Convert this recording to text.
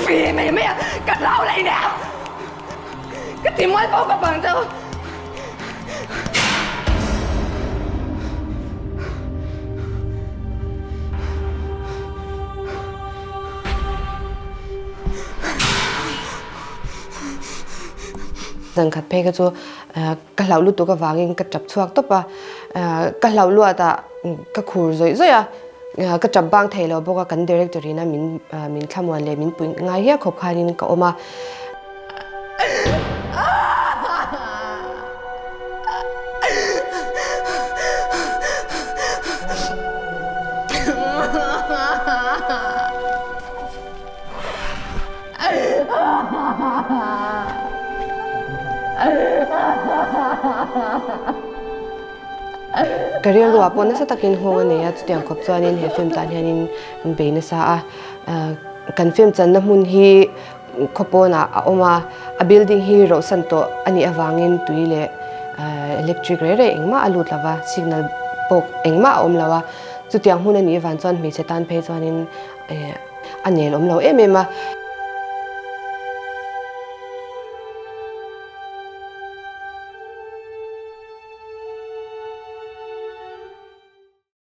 Ve mai mai a, ka hlau leh nia! Ka ti mual pawh ka bang chauh. Zan khat phei kha chu ka hlauh lutuk avangin ka tap chhuak tawp a, ka hlauh luat ah ka khur zawih zawih a, ka tap bang thei lo bawk a, kan director in a min min thlamuan leh min puih ngai hial khawp khanin ka awm a. Ka rilruah pawh nasa takin nghawng a nei a, chutiang khawp chuanin he film tan hianin bei nasa a. Kan film channa hmun hi khawpawnah a awm a, a building hi rohsan tawh a nih avangin tui leh electric rei rei engmah a lut lo va, signal pawh engmah a awm lo a. Chutiang hmun a nih avang chuan hmeichhe tan phei chuanin a nel awm lo em em a.